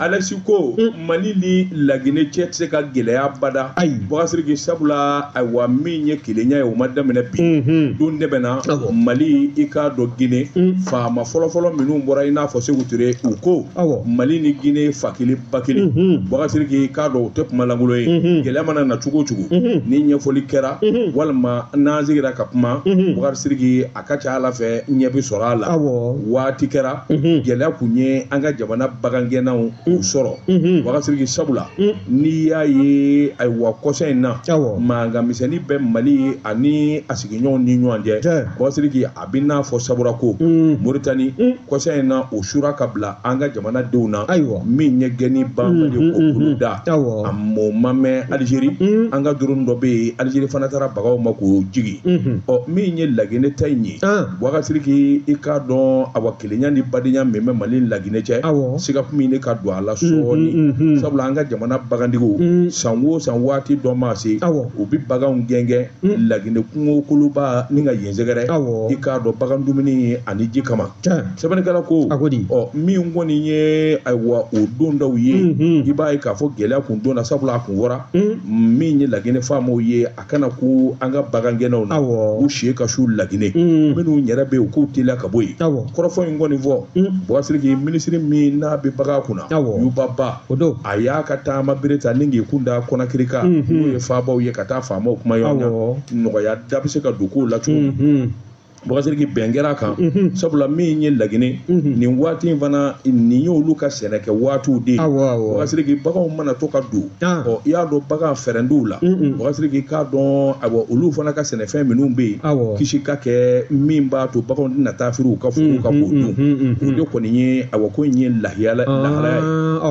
Alexis ko Mali ni Laginɛ cɛ tɛ se ka gɛlɛya bada. Ayi. Boubacar Sidiki, sabula ayiwa min ye kelenya ye, o ma daminɛ bi. Don tɛmɛna, Mali, i k'a dɔn, Guinée faama fɔlɔfɔlɔ minnu bɔra, i n'a fɔ Sékou Touré, u ko Mali ni Guinée fa kelen ba kelen. Boubacar Sidiki, i k'a dɔn, o tɛ kuma lankolon ye. Gɛlɛya mana na cogo o cogo, ni ɲɛfɔli kɛra walima n'an sigira ka kuma, Boubacar Sidiki, a ka ca ala fɛ, ɲɛ bɛ sɔrɔ a la. Waati kɛra, gɛlɛya kun ye an ka jamana bagangɛnnaw u sɔrɔ, Boubacar Sidiki, sabula n'i y'a ye, ayiwa, kɔsa in na, mankan misɛnnin bɛ Mali ani a sigiɲɔgɔnw ni ɲɔgɔn cɛ. Boubacar Sidiki, a bɛ n'a fɔ sabura ko Moritani, kɔsa in na, o sura ka bila an ka jamana denw na. Min ye gɛnni banbali ko bolo da, a mɔ ma mɛn Alizeri, an ka drone dɔ bɛ yen, Alizeri fana taara bagaw ma k'o jigi. Ɔ, min ye Laginɛ ta in ye, Boubacar Sidiki, i k'a dɔn, awa, kelenya ni badenya min bɛ Mali ni Laginɛ cɛ, siga kun ɲini ka don a la sɔɔni, sabula an ka jamana bagantigiw, san o san, waati dɔ ma se, u bɛ baganw gɛngɛn Laginɛ kungo koloba ni ka yen sɛgɛrɛ, i k'a dɔn, bagan dumuni ani ji kama. Sɛbɛnnikɛla ko, ɔ, min kɔni ye, ayiwa, o don dɔw ye, i b'a ye k'a fɔ gɛlɛya kun donna, sabula a kun fɔra min ye Laginɛ faamaw ye, a kana ko an ka bagangɛnnaw na u si ka su Laginɛ, minnu yɛrɛ bɛ yen, u k'u teliya ka bɔ yen. Kɔrɔfɔ in kɔni fɔ, Boubacar Sidiki, minisiri min n'a bɛ bagan kunna, Yuba Ba, a y'a ka taama bere ta ni k'i kun da Kɔnakiri kan, n'o ye faabaw ye, ka taa faamaw kuma ɲɔgɔn kan, nɔgɔya da bɛ se ka don kow la cogo min. Boubacar Sidiki, bɛn kɛra a kan, sabula min ye Laginɛ nin waati in fana, nin y'olu ka sɛnɛkɛ waatiw de ye. Boubacar Sidiki, baganw mana to ka don, ɔ, i y'a dɔn, bagan fɛrɛndiw la, Boubacar Sidiki, k'a dɔn, ayiwa, olu fana ka sɛnɛfɛn minnu bɛ yen, kisi ka kɛ min b'a to baganw tɛna taa firi u ka foro kan k'o dun. O de kɔni ye, ayiwa, ko in ye lahalaya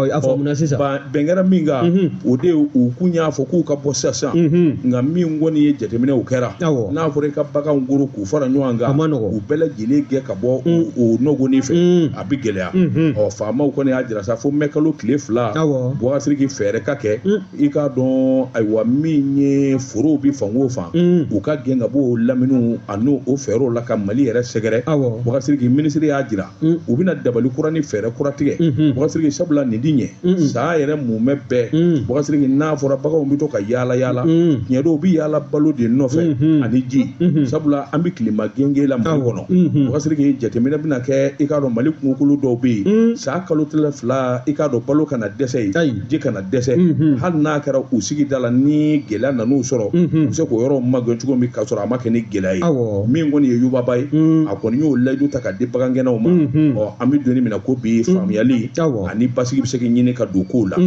ye. A faamuna sisan. Bɛn kɛra min kan, o de ye u kun y'a fɔ k'u ka bɔ sisan, nka min kɔni ye jateminɛw kɛra, n'a fɔra i ka baganw goro k'u fara ɲɔgɔn kan, u bɛɛ lajɛlen gɛn ka bɔ o nɔgɔnin fɛ, a bɛ gɛlɛya. Ɔ, faamaw kɔni y'a jira sa, fo mɛkalo tile 2, Boubacar Sidiki, fɛɛrɛ ka kɛ, i k'a dɔn, ayiwa, min ye forow bɛ fan o fan, u ka gɛn ka bɔ o laminiw ani o fɛɛrɛw la ka Mali yɛrɛ sɛgɛrɛ. Boubacar Sidiki, minisiri y'a jira, u bɛna dabali kura ni fɛɛrɛ kura tigɛ, Boubacar Sidiki, sabula nin di ɲɛ san yɛrɛ mumɛ bɛɛ. Boubacar Sidiki, n'a fɔra baganw bɛ to ka yaala yaala, tiɲɛ don, u bɛ yaala balo de nɔfɛ ani ji, sabula an bɛ tilema genge la Mali kɔnɔ. Boubacar Sidiki, jateminɛ bɛna kɛ, i k'a dɔn, Mali kungokolo dɔw bɛ yen, san kalo tile 2, i k'a dɔn, balo kana dɛsɛ yen, ji kana dɛsɛ. Hali n'a kɛra u sigida la, ni gɛlɛya nan'u sɔrɔ, u bɛ se k'o yɔrɔ magɛn cogo min, k'a sɔrɔ a ma kɛ ni gɛlɛya ye. Min kɔni ye Yubaba ye, a kɔni y'o layidu ta ka di bagangɛnnaw ma. Ɔ, an bɛ donni min na ko bi, faamuyali ani basigi bɛ se k'i ɲini ka don kow la.